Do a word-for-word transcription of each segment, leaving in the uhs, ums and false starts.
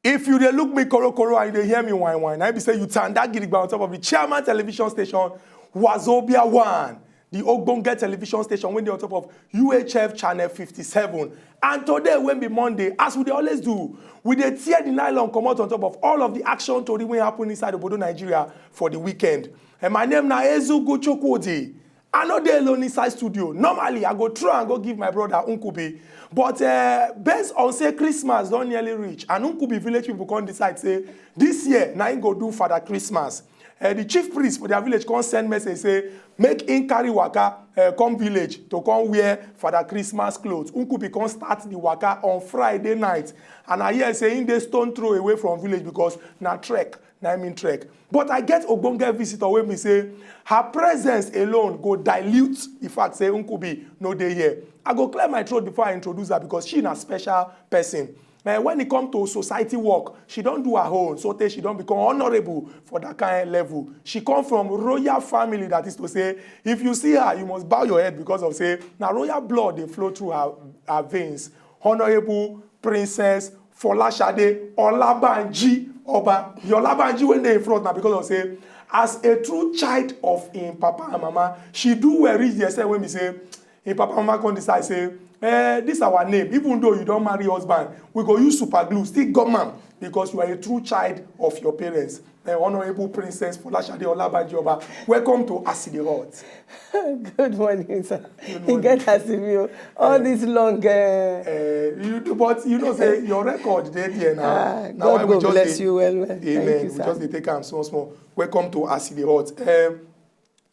If you dey look me korokoro and you dey hear me whine whine, I be say you tanda gidigba on top of the Chairman Television Station, Wazobia One, the ogbonge television station wey dey on top of U H F channel fifty-seven. And today, wey be Monday, as we dey always do, we dey tear the nylon comot on top of all of the action tori wey happen inside obodo Nigeria for the weekend. And my name na Ezugu Chukwudi. I no dey alone inside studio. Normally, I go throw and go give my brother Nkubi. But uh, based on say Christmas don nearly reach, and Nkubi village people come decide say this year na im go do Father Christmas. Uh, the chief priest for their village come send message say make him carry waka uh, come village to come wear Father Christmas clothes. Nkubi come start the waka on Friday night, and I hear say him dey stone throw away from village because na trek na im mean trek. But I get ogbonge visitor wey be say her presence alone go dilute the fact say Nkubi no dey here. I go clear my throat before I introduce her because she na special person. Eh, when it come to society work, she don do her own, so tey she don become honourable for that kind level. She come from royal family, that is to say, if you see her, you must bow your head because of say na royal blood dey flow through her, her veins. Honourable Princess Folashade Olabanji Oba. The Olabanji wey dey in front na because of say, as a true child of im papa and mama, she do well reach the extent wey be say im papa and mama come decide say, eh, this our name, even though you don marry husband, we go use super glue still gum am because you are a true child of your parents. Eh, Honourable Princess Folashade Olabanji Oba, welcome to As E Dey Hot. Good morning, sir. Good morning. You get as if you all this long. Uh... Uh, you do, but you know, say your record dey there now. Ah, now God go bless you well, well. Amen. Thank you, sir. We just dey take am small, small. Welcome to As E Dey Hot. Um,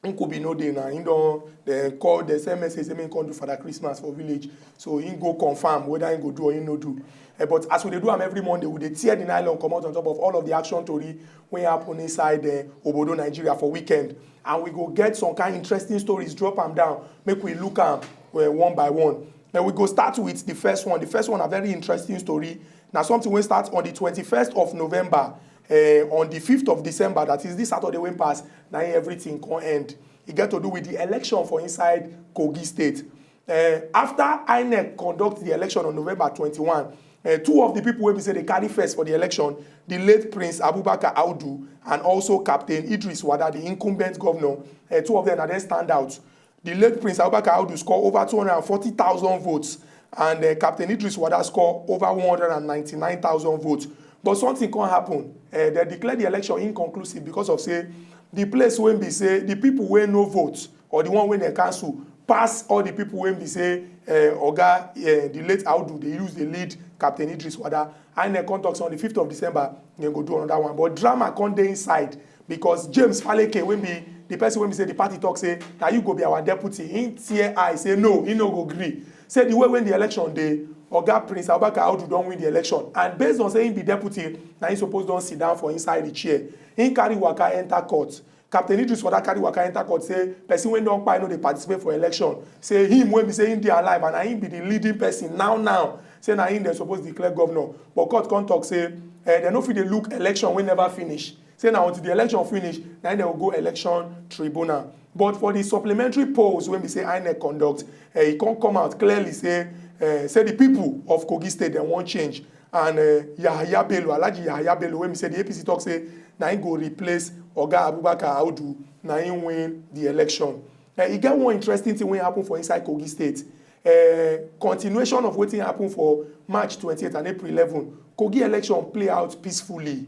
Nkubi no dey now. He don dem call, dem send message say make he come do Father Christmas for village. So he go confirm whether he go do or he no do. Uh, but as we dey do am every Monday, we dey tear the nylon comot on top of all of the action tori wey happen inside uh, obodo Nigeria for weekend. And we go get some kind interesting stories, drop am down, make we look am uh, one by one. Then we go start with the first one. The first one na very interesting story. Na something wey start on the twenty-first of November, uh, on the fifth of December, that is this Saturday wey pass, na im everything come end. E get to do with the election for inside Kogi State. Uh, after INEC conduct the election on November twenty-one, uh, two of the people wey be say dey carry first for the election, the late Prince Abubakar Audu and also Captain Idris Wada, the incumbent governor, uh, two of them na dem stand out. The late Prince Abubakar Audu score over two hundred and forty thousand votes, and uh, Captain Idris Wada score over one hundred and ninety-nine thousand votes. But something come happen. Uh, they declare the election inconclusive because of say the place wey be say the people wey no vote or the one wey dem cancel pass all the people wey be say uh, oga uh, the late Audu dey use dey lead Captain Idris Wada. INEC come talk say on the fifth of December dem go do another one, but drama come dey inside because James Faleke, wey be the person wey be say the party talk say na you go be our deputy, him tear eye say no, he no go gree. Say the way wey the election dey, oga Prince Abubakar Audu don win the election, and based on say him be deputy, na him suppose don sit down for inside the chair. Him carry waka enter court. Captain Idris Wada carry waka enter court say person wey don kpai no dey participate for election. Say him wey be say him dey alive and na him be the leading person now now. Say na him dem suppose declare governor. But court come talk say eh, dem no fit dey look election wey never finish. Say na until the election finish, na im dem go go election tribunal. But for the supplementary polls wey be say INEC conduct, eh, e come come out clearly say eh, say the people of Kogi State dem wan change. And uh, Yahaya Bello, Alhaji Yahaya Bello, wey be say the APC talk say na him go replace Oga Abubakar Audu, na him win the election. Uh, e get one interesting thing wey happen for inside Kogi State. Uh, continuation of wetin happen for March twenty-eight and April eleven, Kogi election play out peacefully.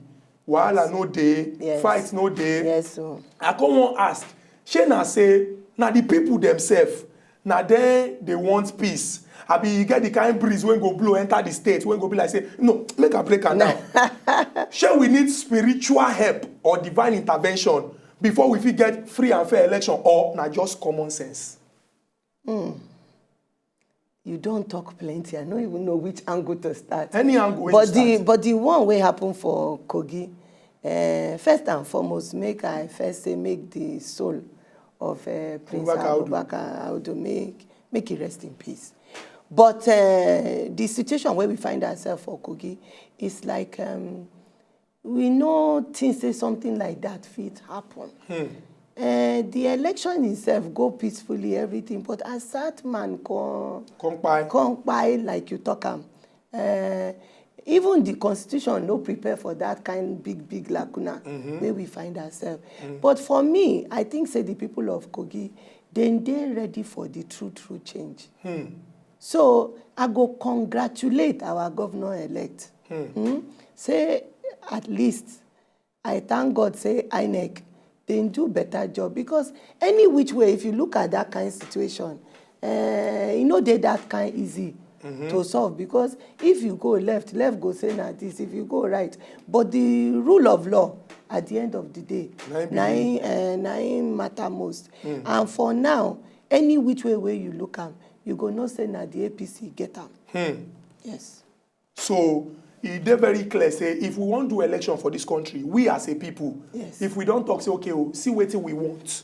Wahala no dey, yes. Fight no dey. Yes, so. I come wan ask, shey na say na the people themselves na dem dey want peace, abi e get the kind breeze wey go blow enter the state wey go be like say no, make I break am down. Shey we need spiritual help or divine intervention before we fit get free and fair election, or na just common sense? You don talk plenty, I no even know which angle to start. Any angle wey you start. But the but the one wey happen for Kogi, uh, first and foremost, make I first say make the soul of uh, Prince Abubakar Audu. Abubakar Audu. Make, make he rest in peace. But uh, the situation where we find ourselves for Kogi is like um, we know things say something like that fit happen. Hmm. Uh, the election itself go peacefully, everything, but as that man come, come by, come by like you talk am, uh, even the constitution no prepare for that kind big big lacuna mm-hmm. where we find ourselves. Mm-hmm. But for me, I think say the people of Kogi, then they ready for the true true change. Hmm. So I go congratulate our governor elect. Hmm. Hmm? Say at least I thank God say INEC they do better job because any which way if you look at that kind of situation, uh, you know they that kind easy mm-hmm. to solve because if you go left, left go say na this. If you go right, but the rule of law at the end of the day, nine, nine, uh, nine matter most. Mm. And for now, any which way where you look am, you go know say na the A P C get am. Hmm. Yes. So e dey very clear say if we wan do election for this country, we as a people, yes. if we don talk say okay o, see wetin we want,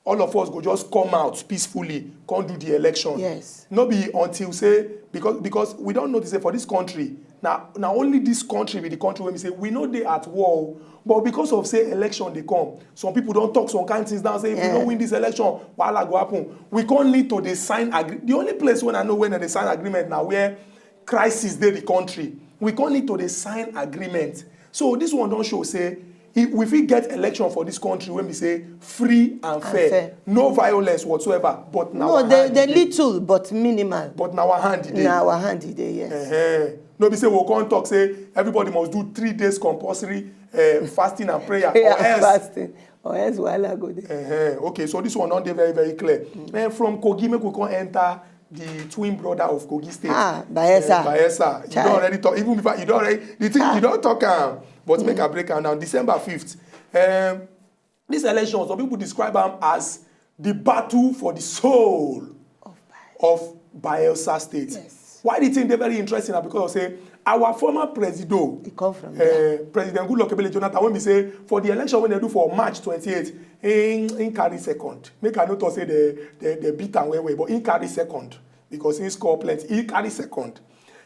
all of us go just come out peacefully, come do the election. Yes. No be until say because because we don notice say for this country na na only this country be the country wey be say we no dey at war o, but because of say election dey come, some people don talk some kind things now say if yeah. we no win this election, wahala go happen. We come need to dey sign agree. The only place wey I know when dem dey sign agreement na where crisis dey the country, we come need to dey sign agreement. So this one don show say if we fit get election for this country wey be say free and, and fair, fair, no violence whatsoever, but na no our the, hand the e dey. Little but minimal, but na our hand e dey. Na our hand e dey, yes. Uh-huh. No be say we come talk say everybody must do three days compulsory uh, fasting and prayer, prayer or and else fasting or else wahala go dey. Uh-huh. Okay, so this one don dey very very clear. Mm. Uh, from Kogi make we come enter the twin brother of Kogi State. Ah, Bayelsa. Uh, Bayelsa. You don already talk. Even before you don already the thing ah. You don talk am. But mm. Make I break am down. December fifth. Um, this election, some people describe am as the battle for the soul of Bayelsa State. Yes. Why the thing dey very interesting na because of say our former presido, he come from uh, there. President Goodluck Ebele Jonathan, when we say for the election when they do for March twenty-eight, he, he carry second. Make I no talk say they, they, they beat am well well, but he carry second because he score plenty. He carry second.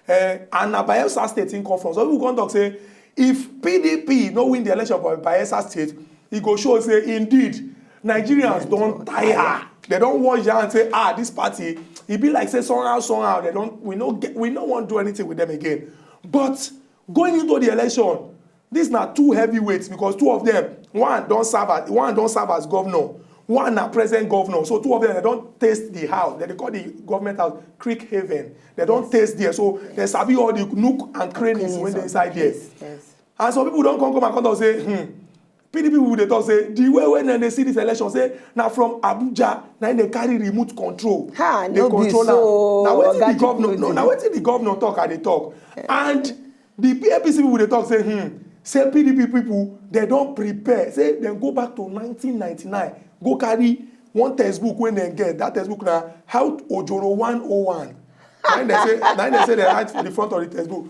Uh, and na Bayelsa State he come from. So people come talk say if P D P no win the election for Bayelsa State, e go show say indeed Nigerians don tire. They don wash their hands say ah this party. E be like say somehow somehow they don we no get we no wan do anything with them again. But going into the election, these na two heavyweights because two of them, one don serve as one don serve as governor, one na present governor. So two of them they don taste the house. They dey call the government house Creek Haven. They don taste there. So they sabi all the nook and crannies wey dey inside there. Yes. And some people don come come and come talk say hmm, P D P people dey talk say the way wey dem dey see this election say na from Abuja na im dey carry remote control. Ha, dey no be control so, am. Na wetin Oga the governor Chukwudi. No, na wetin the governor talk I dey talk. And the P- A P C people dey talk say hmm, say P D P people dem don prepare say dem go back to nineteen ninety-nine go carry one textbook wey dem get. That textbook na how Ojoro one oh one. Na im dem say na im dem say dem write for the front of the textbook.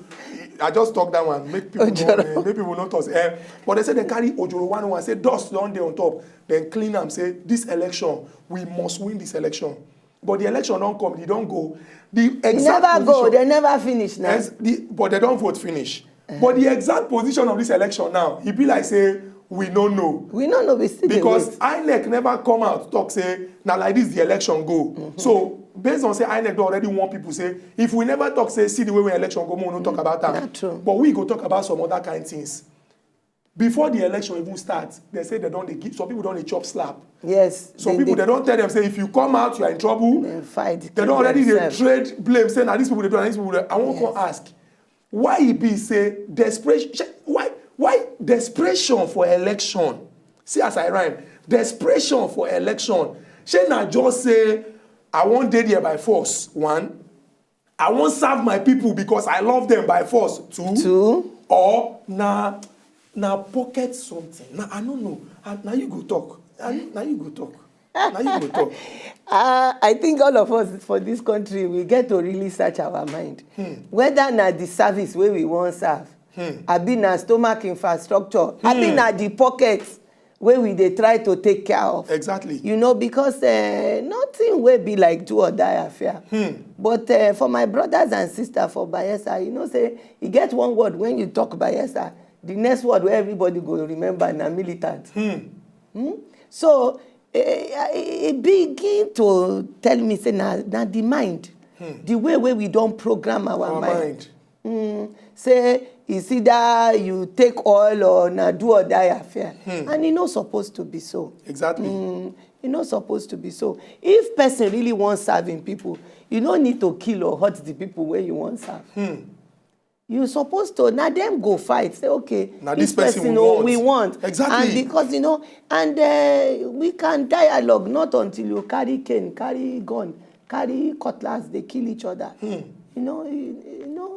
I just talk that one make people no eh, make people no talk say eh. But dem say dem carry Ojoro one oh one say dust don dey on top. Dem clean am say this election we must win this election. But the election don come, e don go. The e exact never go position they never finish now. Ex- the, but they don vote finish. But the exact position of this election now, e be like say we no know. We no know we still dey because wait. INEC never come out talk say na like this the election go. So based on say INEC don already warn people say if we never talk say see the way we election go, make we no talk about am. Na true. But we go talk about some other kind things. Before the election even start, they say they don dey give some people don dey chop slap. Yes. Some people they don tell them say if you come out you are in trouble. They fight. They don already dey trade blame say na these people dey do am, na these people dey. I wan come ask why e be say desperation why why desperation for election, see as I rhyme, desperation for election, shey na just say I wan dey there by force, one, I wan serve my people because I love them by force, two, two, or na na pocket something, na I no know. Ah, na you go talk. Ah, na you go talk. Na you go talk. Uh, I think all of us for this country we get to really search our mind hmm. Whether na the service wey we wan serve hmm. Abi na stomach infrastructure hmm. Abi na the pocket wey we dey try to take care of. Exactly. You know, because uh, nothing wey be like do or die affair. But uh, for my brothers and sisters for Bayelsa, you know say e get one word when you talk Bayelsa, the next word wey everybody go remember na militant. So e e begin to tell me say na na the mind, the way wey we don program our Our mind. mind. Mm, say it's either you take oil or na do or die affair, and e no suppose to be so. Exactly. Mm, e no suppose to be so. If person really wan serve im people, you no need to kill or hurt the people wey you wan serve. You suppose to, na dem go fight, say okay, Na this this person person we o, want. We want. Exactly. And because you know, and uh, we can dialogue, not until you carry cane, carry gun, carry cutlass, dey kill each other. You know, you, you know,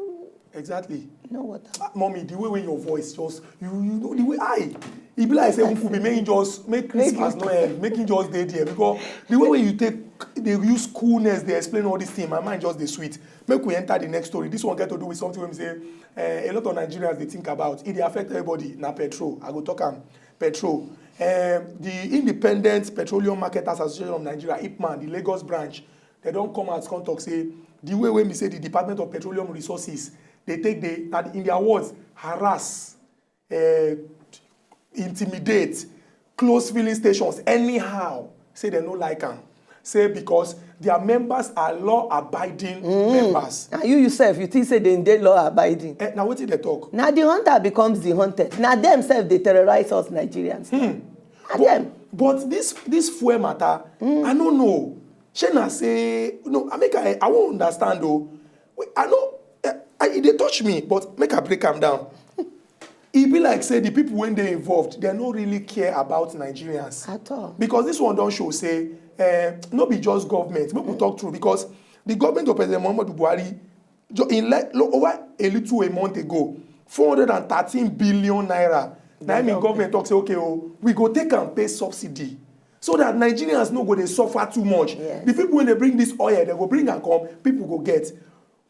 Exactly. you know what? Ah, mommy, the way wey your voice just you you know the way I e be like say uncle be make him just make Christmas no end, make him just dey there because the way wey you take dey use coolness dey explain all this thing, my mind just dey sweet. Make we enter the next story. This one get to do with something wey be say uh, a lot of Nigerians dey think about. E dey affect everybody. Na petrol. I go talk am. Petrol. Um, the Independent Petroleum Marketers Association of Nigeria, ipman, the Lagos branch, they don come out come talk say the way wey be say the Department of Petroleum Resources dey take dey na in their words harass, uh, intimidate, close filling stations anyhow. Say dem no like am. Say because their members are law-abiding members. And you yourself, you think say dem dey law abiding? Eh, na wetin dem talk. Na the hunter becomes the hunted. Na dem sef dey terrorize us Nigerians. Na dem. But this this fuel matter, I no know. Shey na say no, I make I I wan understand o. Wait, I no, eh, I, e dey touch me, but make I break am down. E be like say the people wey dey involved, dem no really care about Nigerians. At all. Because this one don show say eh, no be just government. Make we talk true because the government of President Muhammadu Buhari jo- in le- lo- over a little a month ago, four hundred and thirteen billion naira. Na im im government talk say okay o, we go take am pay subsidy so that Nigerians no go dey suffer too much. Yes. The people wey dey bring this oil, dem go bring am come, people go get.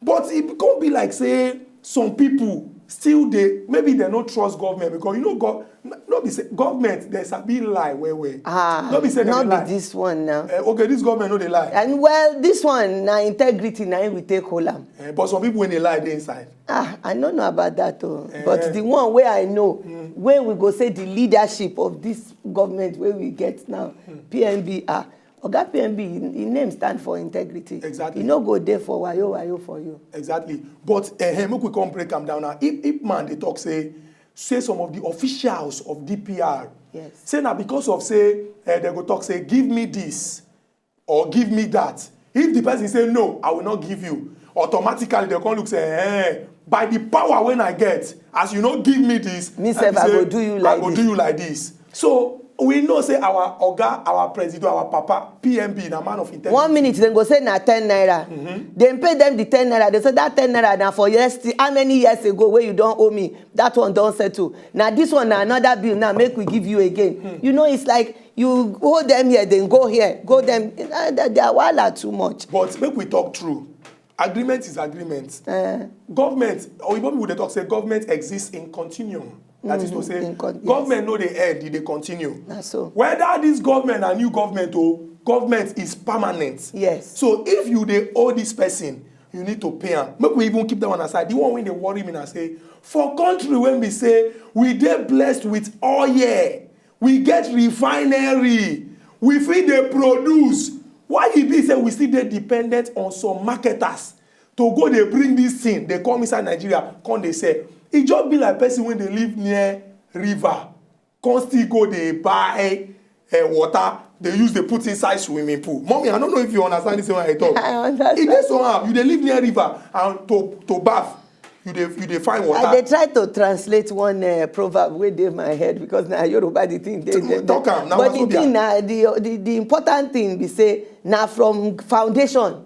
But e come be like say some people still dey maybe dem no trust government because you know go no be say government dey sabi lie well well. Ah, No be say dem not dey lie. Be this one now. Eh, okay, this government no dey lie. And well, this one na integrity na im we take hold am. Eh, but some people wey dey lie dey inside. Ah, I no know about that o. But the one wey I know, wey we go say the leadership of this government wey we get now, P M B, ah, Oga P M B, im name stand for integrity. Exactly. E no go dey for wayo wayo for you. Exactly. But eh, eh, make we come break am down now. Ip Ip man dey talk say say some of the officials of D P R Yes. say na because of say eh, dem go talk say give me this or give me that. If the person say no, I will not give you. Automatically they come look say eh, by the power wey I get, as you no give me this, Me I sef, be I say, go do you like I go this. Do you like this. So we know say our oga, our president, our papa, P M B na man of integrity. One minute dem go say na ten naira. Dem pay dem the ten naira. Dem say that ten naira na for yesterday. How many years ago wey you don owe me? That one don settle. Na this one na another bill now. Make we give you again. You know, it's like you hold them here, then go here, go them. Eh, their wahala too much. But make we talk true. Agreement is agreement. Government, oyibo people dey talk say government exists in continuum. That is to say, In con- yes. Government no dey end, e dey continue. Na so. Whether this government na new government o, government is permanent. Yes. So if you dey owe this person, you need to pay am. Make we even keep that one aside. The one wey dey worry me na say for country wey be say we dey blessed with oil, we get refinery, we fit dey produce. Why e be say we still dey dependent on some marketers to go dey bring this thing dey come inside Nigeria come dey sell? E just be like person wey dey live near river come still go dey buy eh, water dey use dey put inside swimming pool. Mommy, I no know if you understand this thing wey I talk. I understand. E dey somehow you dey live near river and to to baff you dey you dey find water. I dey try to translate one uh, proverb wey dey my head because na Yoruba the thing dey. Dey- Talk am, na But the Wazobia. Thing na the, the the important thing be say na from foundation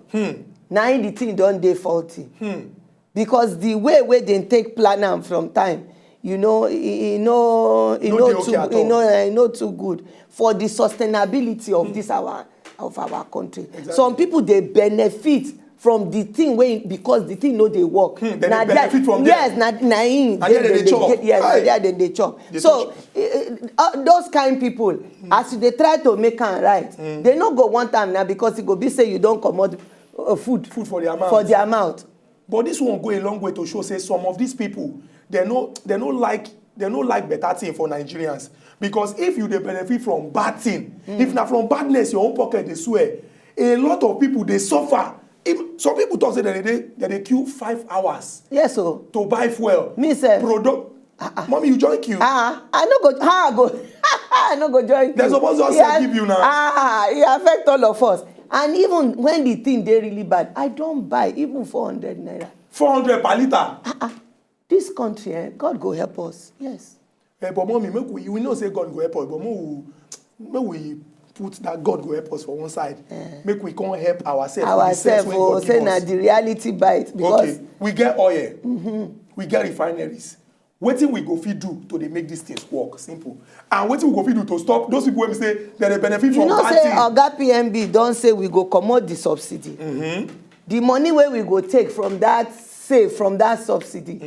na im the thing don dey faulty. Because the way wey dem take plan am from time, you know, e e no e No no dey okay too at e all. no e no too good for the sustainability of this our of our country. Exactly. Some people dey benefit from the thing wey, because the thing no dey work. Hmm, dem dey benefit from there. Yes, na na im Na there dem dey chop. Yes, na Aye. There dem dey chop. Dey So touch. Eh, eh, uh, those kind people, as you dey try to make am right, they no go want am na, because e go be say you don comot uh, food Food for their mouth. For their mouth. But this one go a long way to show say some of these people, they no they no like they no like better thing for Nigerians. Because if you dey benefit from bad thing, if na from badness your own pocket dey swell, a lot of people dey suffer. If some people talk say dem dey dem dey queue five hours Yes o. To buy fuel. Me sef. Product. Mommy, you join queue. Ah, I no go, how I go, I no go join. Dem suppose just sell give you now. Ah, e affect all of us. And even when the thing dey really bad, I don buy even four hundred naira. Four hundred per litre. This country, eh, God go help us. Yes. Eh, but mommy, make we we know say God go help us, but make we make we put that God go help us for one side. Make we come help ourselves. With the sense Ourselves, wey oh, God say give na us. The reality bite because Okay, we get oil, we get refineries. Wetin we go fit do to dey make these things work? Simple. And wetin we go fit do to stop those people wey be say dem dey benefit you from know bad say thing? Oga P M B don say we go comot the subsidy. The money wey we go take from that save from that subsidy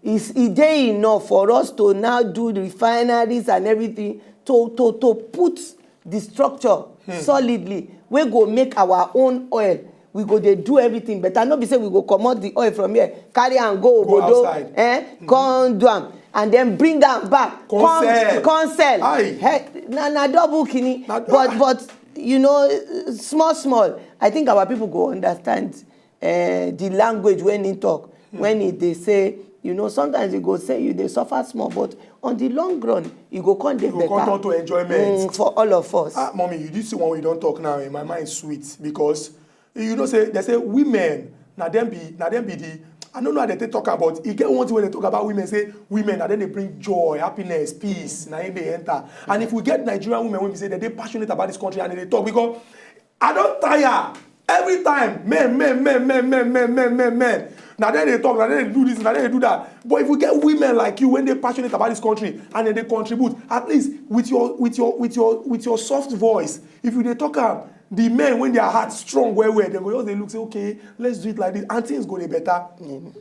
is e dey enough for us to now do refineries and everything to to to put the structure solidly wey go make our own oil. We go dey do everything better, no be say we go comot the oil from here, carry am go Go obodo, outside. Eh, come do am and then bring am back, Come sell. Come sell. Aye. Hey, na na double kini. Na dou- But but you know, small small, I think our people go understand uh, the language when he talk, when he dey say, you know, sometimes he go say you dey suffer small, but on the long run, e go come dey You go better. Come turn to enjoyment. Mm, for all of us. Ah, mommy, you did see one way you don talk now, and my mind sweet because you know say they say women na dem be na dem be the I don't know how they take talk about e get one thing wey they talk about women say women na dem dey bring joy, happiness, peace na im dey enter. And if we get Nigerian women wey be say dem dey passionate about this country and dem dey talk because I don tire every time men men men men men men men men men na dem dey talk, na dem dey do this, na dem dey do that. But if we get women like you wey dey passionate about this country and dem dey contribute at least with your with your with your with your soft voice, if you dey talk am, the men wey their heart strong well well, dem go just dey look say okay, let's do it like this and things go dey better.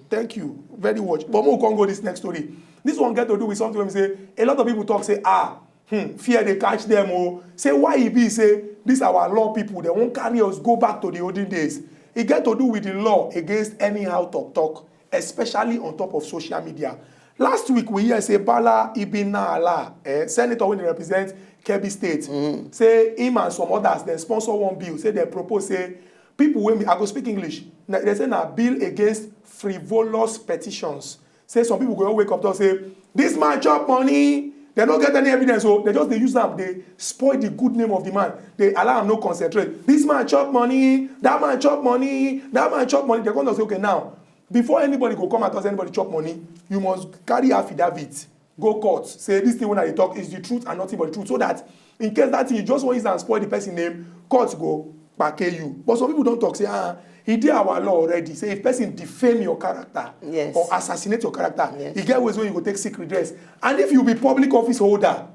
Thank you very much. But make we come go this next story. This one get to do with something wey be say a lot of people talk say ah hmm, fear dey catch dem o. Say why e be say this our law people dem wan carry us go back to the olden days. E get to do with the law against anyhow talk talk, especially on top of social media. Last week we hear say Bala Ibina Allah, eh, senator wey dey represent Kebbi State, say him and some others dem sponsor one bill say dem propose say people wey be I go speak English. Na, dem say na bill against frivolous petitions. Say some people go just wake up talk say this man chop money. Dem no get any evidence o, dem just dey use am dey spoil the good name of the man, dey allow am no concentrate. This man chop money, that man chop money, that man chop money. Dem come talk say okay now, before anybody go come and talk say anybody chop money, you must carry affidavit go court say this thing wey I dey talk is the truth and nothing but the truth, so that in case that thing you just wan use am spoil the person name, court go kpake you. But some people don talk say ah, e dey our law already say if person defame your character Yes. Or assassinate your character, Yes. E get ways wey you go take seek redress. And if you be public office holder,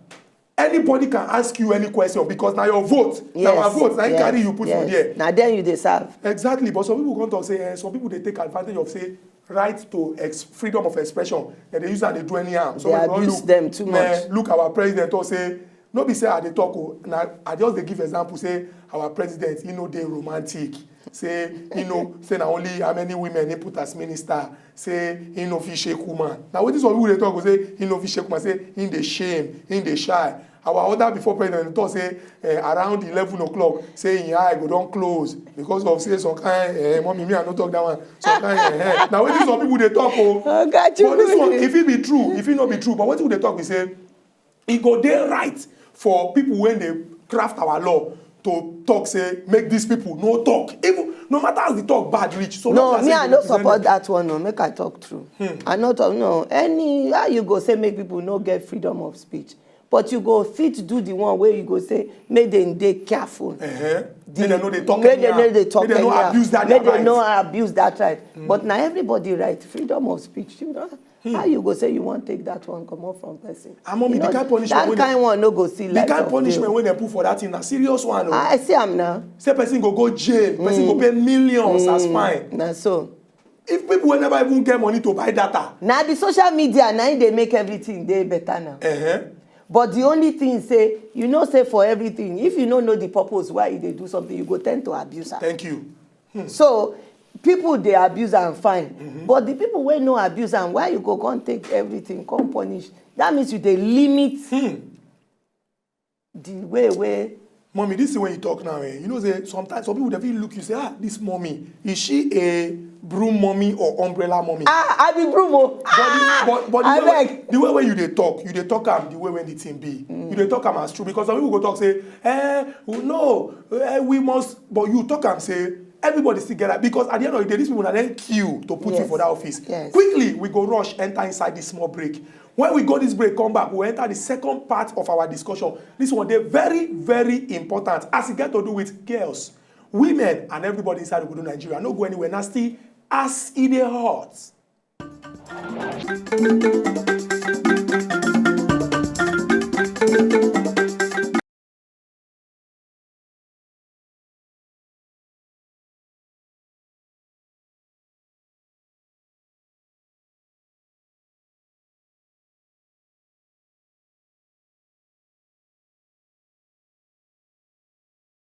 anybody can ask you any question because na your vote, na our vote, na im carry you put for there. Na then you dey serve. Exactly, but some people come talk say eh, some people dey take advantage of say right to ex freedom of expression, dem dey use am dey do anyhow. So They when we don abuse look, them too eh, much. Look our president talk say no be say I dey talk o, na I just dey give example say our president e no dey romantic. Say e no say na only how many women he put as minister. Say he no fit shake woman. Na wetin some people dey talk go say he no fit shake woman. Say he dey shame, he dey shy. Our other before president talk say eh, around eleven o'clock say him eye go don close because of say some kind eh, mommy me I no talk that one. Some kind eh, eh. Na wetin some people dey talk o. Oga But this one Chukwu. If it be true, if it no be true, but wetin we dey talk be say e go dey right for people wey dey craft our law to talk say make these people no talk, even no matter as the talk bad reach. So No, long as me say I you no represent support them. That one o, make I talk true. I no talk no. Any how you go say make people no get freedom of speech, but you go fit do the one wey you go say make dem dey careful. Uh-huh. Make dem no dey talk Make dem anyhow. No dey talk Make dem no anyhow. Abuse that Make their dem no right. Abuse that right. But na everybody right, freedom of speech. You know, How you go say you wan take that one comot from person? And mommy, You the know, kind punishment that wey kind dem- one no go see the light kind of punishment day. Wey dem put for that thing na serious one o. I see am now. Say person go go jail, person go pay millions as fine. Na so. If people wey never even get money to buy data. Na the social media na im dey make everything dey better now. Uh-huh. But the only thing say, you know say for everything, if you no know the purpose why you dey do something, you go tend to abuse am. Thank you. So people dey abuse am fine, but the people wey no abuse am, why you go come take everything come punish? That means you dey limit the way wey Mommy, this thing wey you talk now, eh, you know say sometimes some people dey fit look you say, ah, this mommy, is she a broom mommy or umbrella mommy? Ah, I be broom o. But the, but, but the, way, Abeg. The way wey you dey talk, you dey talk am the way wey the thing be. You dey talk am as true because some people go talk say, eh, no, eh, we must, but you talk am say everybody still get that because at the end of the day, these people na dem queue to put you Yes. For that office. Yes. Quickly, we go rush enter inside this small break. When we go this break, come back, we enter the second part of our discussion. This one dey very, very important as e get to do with girls, women, and everybody inside Obodo Nigeria. No go anywhere. Na still as e dey hot.